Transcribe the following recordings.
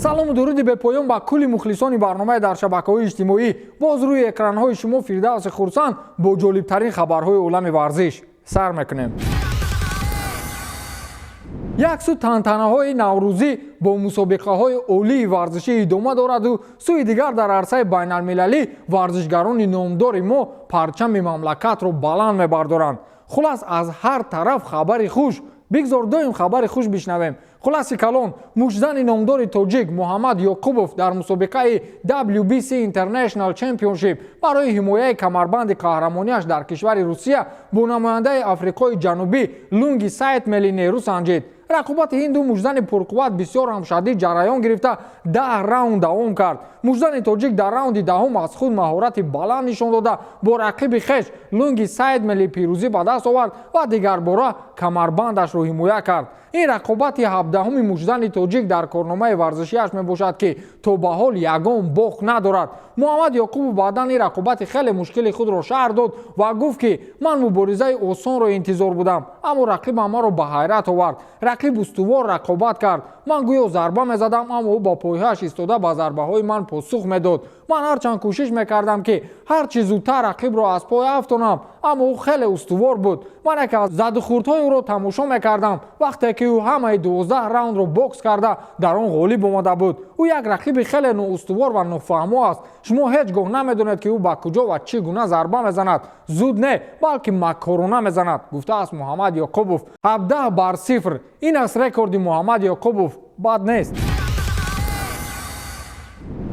Салому дуруди бепоён ба кулли мухлисони барномаи дар шабакаҳои иҷтимоӣ. Боз рӯи экранҳои шумо Фирдавси Хурсанд бо ҷолибтарин хабарҳои олами варзиш сар мекунем. Як сӯ тантанаҳои наврӯзӣ бо мусобиқаҳои олии варзишӣ идома дораду, сӯи дигар дар арсаи байналмилалӣ варзишгарони номдори мо парчами мамлакатро баланд мебардоранд. Хулас, аз ҳар тараф хабари хуш. Бигзор доим хабари хуш бишнавем. Хуласи калон, муштзани номдори тоҷик Муҳаммад Ёқубов дар мусобиқаи WBC International Championship барои ҳимояи камарбанди қаҳрамониаш дар кишвари Русия бо намояндаи Африқои Ҷанубӣ Лунги Сайтмели нерӯ санҷид. Рақобати ин ду муштзани пурқувват бисёр ҳам шадид ҷараён гирифта, 10 раунд давом кард. Муштзани тоҷик дар раунди 10-ум аз худ маҳорати баланд нишон дода, бо рақиби хеш Лунги Сайдмели пирӯзӣ ба даст овард ва дигарбора камарбандашро ҳимоя кард. Ин рақобати 17-уми муштзани тоҷик дар корномаи варзишиаш мебошад, ки то ба ҳол ягон бохт надорад. Муҳаммад Ёқубов баъдан ин рақобати хеле мушкили худро шарҳ дод ва гуфт, ки ман муборизаи осонро интизор будам, аммо рақибам маро ба ҳайрат овард. Рақиб устувор рақобат кард. Ман гӯё зарба мезадам, аммо ӯ ба пойҳояш истода, ба зарбаҳои ман посух медод. Ман ҳарчанд кӯшиш мекардам, ки ҳар чӣ зудтар рақибро аз пой афтонам, аммо ӯ хеле устувор буд. Ман яке аз задухӯрдҳои ӯро тамошо мекардам, вақте ки ӯ ҳамаи 12 раундро бокс карда, дар он ғолиб омада буд. Ӯ як рақиби хеле ноустувор ва нофаҳмо аст. Шумо ҳеҷ гоҳ намедонед, ки ӯ ба куҷо ва чӣ гуна зарба мезанад. Зуд не, балки маккорона мезанад, гуфтааст Муҳаммад Ёқубов. 17 бар 0, ин аст рекорди Муҳаммад Ёқубов. Бад нест.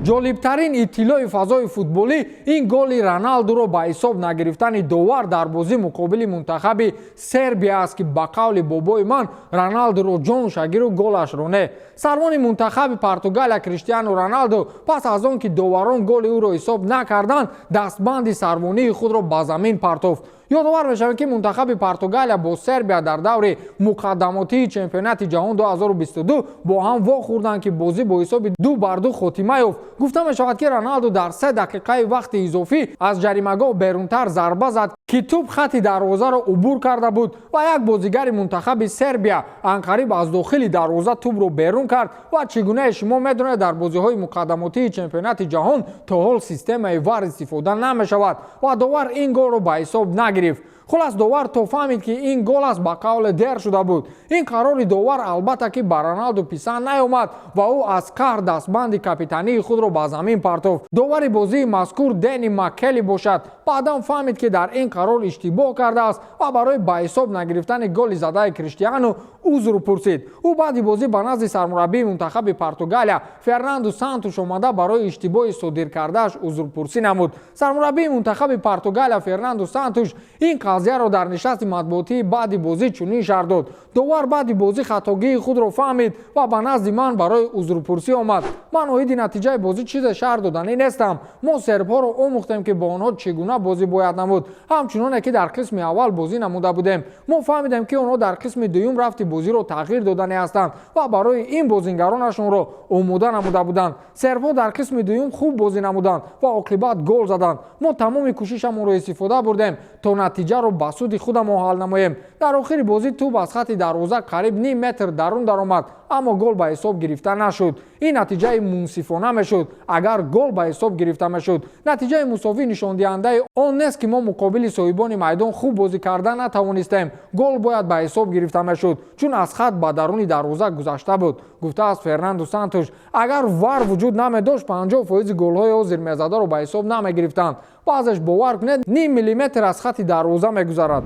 Ҷолибтарин иттилои фазои футболӣ ин голи Роналдуро ба ҳисоб нагирифтани довар дар бозӣ муқобили мунтахаби Сербия аст, ки ба қавли бобои ман, Роналдуро ҷон шагиру голашро не. Сарвони мунтахаби Португалия Криштиану Роналду пас аз он ки доварон голи ӯро ҳисоб накарданд, дастбанди сарвонии худро ба замин партофт. Ёдовар мешавем, ки мунтахаби Португалия бо Сербия дар даври муқаддамотии чемпионати ҷаҳон 2022 бо ҳам вохӯрданд, ки бозӣ бо ҳисоби 2 бар 2 хотима ёфт. Гуфта мешавад, ки Роналду дар 3 дақиқаи вақти изофӣ аз ҷаримагоҳ берунтар зарба зад, ки тӯб хати дарвозаро убур карда буд ва як бозигари мунтахаби Сербия анқариб аз дохили дарвоза тӯбро берун кард. Ва чӣ гунае шумо медонед, дар бозиҳои муқаддамотии чемпионати ҷаҳон то ҳол системаи ВАР истифода намешавад ва довар ин голро ба ҳисоб нагирифт. Хулас, довар то фаҳмид, ки ин гол аст, ба қавле дер шуда буд. Ин қарори довар, албатта, ки ба Роналду писанд наёмад ва ӯ аз қаҳр дастбанди капитании худро ба замин партофт. Довари бозии мазкур Дени Маккели бошад, баъдан фаҳмид, ки дар ин қарор иштибоҳ кардааст ва барои ба ҳисоб нагирифтани голи задаи Криштиану узр пурсид. Ӯ баъди бозӣ ба назди сармураббии мунтахаби Португалия Фернанду Сантуш омада, барои иштибоҳи содир кардааш узрпурсӣ намуд. Сармураббии мунтахаби Португалия Фернанду Сантуш ин қазияро дар нишасти матбуотии баъди бозӣ чунин шарҳ дод: «Довар баъди бозӣ хатогии худро фаҳмид ва ба назди ман барои узрпурсӣ омад. Ман оиди натиҷаи бозӣ чизе шарҳ доданӣ нестам. Мо сербҳоро омӯхтем, ки бо онҳо чӣ гуна бозӣ бояд намуд, ҳамчуноне ки дар қисми аввал бозӣ намуда будем. Мо фаҳмидем, ки онҳо дар қисми дуюм рафти бозиро тағйир доданӣ ҳастанд ва барои ин бозингаронашонро омода намуда буданд. Сербҳо дар қисми дуюм хуб бозӣ намуданд ва оқибат гол заданд. Мо тамоми кӯшишамонро истифода бурдем, то натиҷаро ба суди худамон ҳал намоем. Дар охири бозӣ тӯб аз хати дарвоза қариб ним метр дарун даромад, аммо гол ба ҳисоб гирифта нашуд. Ин натиҷаи мунсифона мешуд, агар гол ба ҳисоб гирифта мешуд. Натиҷаи мусовӣ нишондиҳандаи он нест, ки мо муқобили соҳибони майдон хуб бозӣ карда натавонистем. Гол бояд ба ҳисоб гирифта мешуд, чун аз хат ба даруни дарвоза гузашта буд», гуфтааст Фернанду Сантуш. Агар ВАР вуҷуд намедошт, 50 фоизи голҳои ҳозир мезадаро ба ҳисоб намегирифтанд. Баъзеш, бовар кунед, ним миллиметр аз хати дарвоза мегузарад.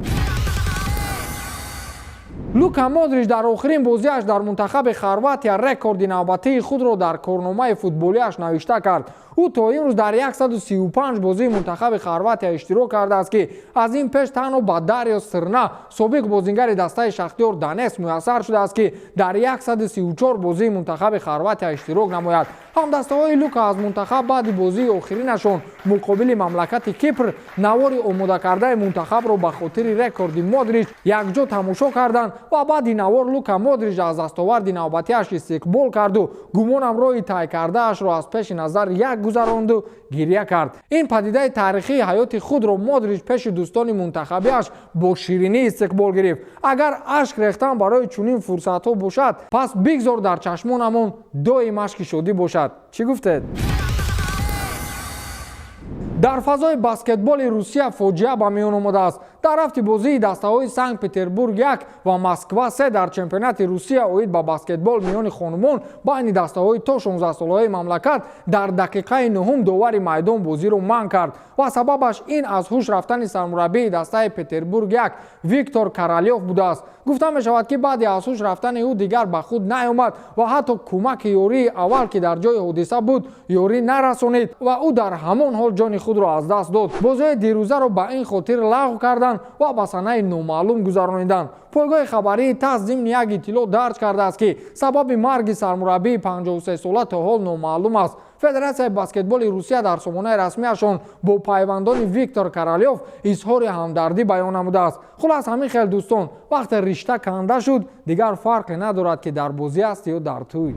Лука Модрич дар охирин бозиаш дар мунтахаби Хорватия рекорди навбатии худро дар корномаи футболиаш навишта кард. Ӯ то имрӯз дар 135 бозии мунтахаби Хорватия иштирок кардааст, ки аз ин пеш танҳо ба Дарио Срна, собиқ бозингари дастаи Шахтиёр Донетск, муяссар шудааст, ки дар 134 бозии мунтахаби Хорватия иштирок намояд. Ҳамдастаҳои Лука аз мунтахаб баъди бозии охиринашон муқобили мамлакати Кипр навори омодакардаи мунтахабро ба хотири рекорди Модрич якҷо тамошо карданд ва баъди навор Лука Модрич аз дастоварди навбатиаш истиқбол карду гумонам роҳи тай кардаашро аз пеши назар як Гузаронду гиря кард. Ин падидаи таърихии ҳаёти худро Модрич пеши дӯстони мунтахабиаш бо ширинӣ истиқбол гирифт. Агар ашк рехтан барои чунин фурсатҳо бошад, пас бигзор дар чашмонамон доим ашки шодӣ бошад. Чӣ гуфтед? Дар фазои баскетболи Русия фоҷиа ба миён омадааст. Дар рафти бозии дастаҳои Санкт Петербург 1 ва Москва 3 дар чемпионати Русия оид ба баскетбол миёни хонумон байни дастаҳои то 16-солаҳои мамлакат, дар дақиқаи нуҳум довари майдон бозиро манъ кард ва сабабаш ин аз ҳуш рафтани сармураббии дастаи Петербург 1 Виктор Королёв будааст. Гуфта мешавад, ки баъди аз ҳуш рафтани ӯ дигар ба худ наомад ва ҳатто кӯмаки ёрии аввал, ки дар ҷои ҳодиса буд, ёрӣ нарасонид ва ӯ дар ҳамон ҳол ҷони худро аз даст дод. Бозиҳои дирӯзаро ба ин хотир лағв карданд ва ба санаи номаълум гузарониданд. Пойгоҳи хабарии ТАСС зимни як иттилоъ дарҷ кардааст, ки сабаби марги сармураббии 53сола то ҳол номаълум аст. Федератсияи баскетболи Русия дар сомонаи расмиашон бо пайвандони Виктор Королёв изҳори ҳамдардӣ баён намудааст. Хулас, ҳамин хел, дӯстон, вақте ришта канда шуд, дигар фарқе надорад, ки дар бозӣ аст ё дар тӯй.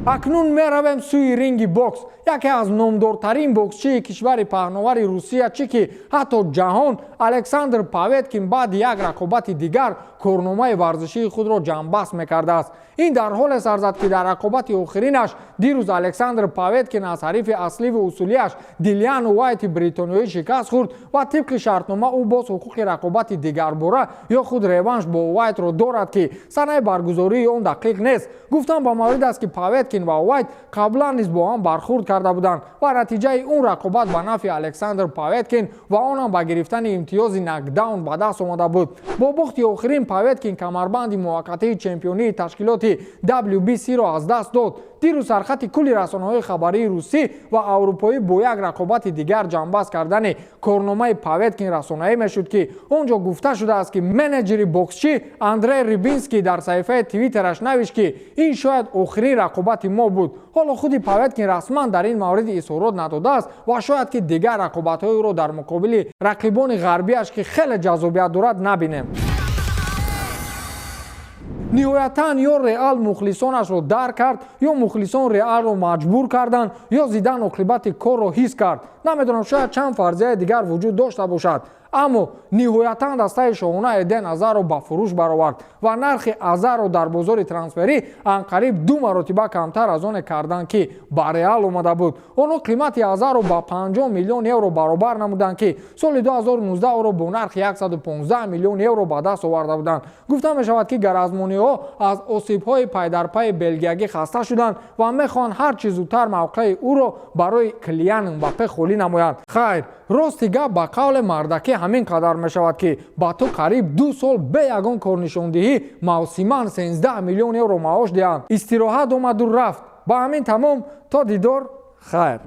Акнун меравем сӯи ринги бокс. Яке аз номдортарин боксчии кишвари паҳновари Русия, чӣ ки ҳатто ҷаҳон, Александр Поветкин баъди як рақобати дигар корномаи варзишии худро ҷамъбаст мекардааст. Ин дар ҳоле сар зад, ки дар рақобати охиринаш дирӯз Александр Поветкин аз ҳарифи асливу усулияш Дилиан Уайти бритониёӣ шикаст хӯрд ва тибқи шартнома ӯ боз ҳуқуқи рақобати дигарбора ё худ реванш бо Уайтро дорад, ки санаи баргузории он дақиқ нест. Гуфтан ба маврид аст, ки Поветкин ва Уайт қаблан низ бо ҳам бархӯрд карда буданд ва натиҷаи он рақобат ба нафъи Александр Поветкин ва он ҳам ба гирифтани имтиёзи нокдаун ба даст омада буд. Бо бохти охирин Поветкин камарбанди муваққатии чемпионии ташкилоти WBC-ро аз даст дод. Дирӯз сархати кулли расонаҳои хабарии русӣ ва аврупоӣ бо як рақобати дигар ҷамъбаст кардани корномаи Поветкин расонаӣ мешуд, ки он ҷо гуфта шудааст, ки менеҷери боксчӣ Андрей Рибинский дар саҳифаи Твиттераш навишт, ки ин шояд охирин рақобати мо буд. Ҳоло худи Поветкин расман дар ин мавриди изҳорот надодааст ва шояд, ки дигар рақобатҳои ӯро дар муқобили рақибони ғарбиаш, ки хеле ҷаззобият дорад, набинем. Ниҳоятан ё Реал мухлисонашро дарк кард, ё мухлисон Реалро маҷбур карданд, ё Зидан оқибати корро ҳис кард. Намедонам, шояд чанд фарзияи дигар вуҷуд дошта бошад, аммо ниҳоятан дастаи шоҳона Эден Азарро ба фурӯш баровард ва нархи Азарро дар бозори трансферӣ анқариб ду маротиба камтар аз оне карданд, ки ба Реал омада буд. Онҳо қимати Азарро ба 50 миллион евро баробар намуданд, ки соли 2019 ӯро бо нархи 115 миллион евро ба даст оварда буданд. Гуфта мешавад, ки гаразмониҳо аз осибҳои пайдарпайи белгиягӣ хаста шуданд ва мехоҳанд ҳар чӣ зудтар мавқеи ӯро барои Килиан Мбаппе холӣ намоянд. Хайр, рости гап, ба қавле мардакӣ ҳамин қадар мешавад, ки ба ту қариб 2 сол бе ягон корнишондиҳӣ мавсиман 13 миллион евро маош диҳанд. Истироҳат омаду рафт. Ба ҳамин тамом, то дидор, хайр.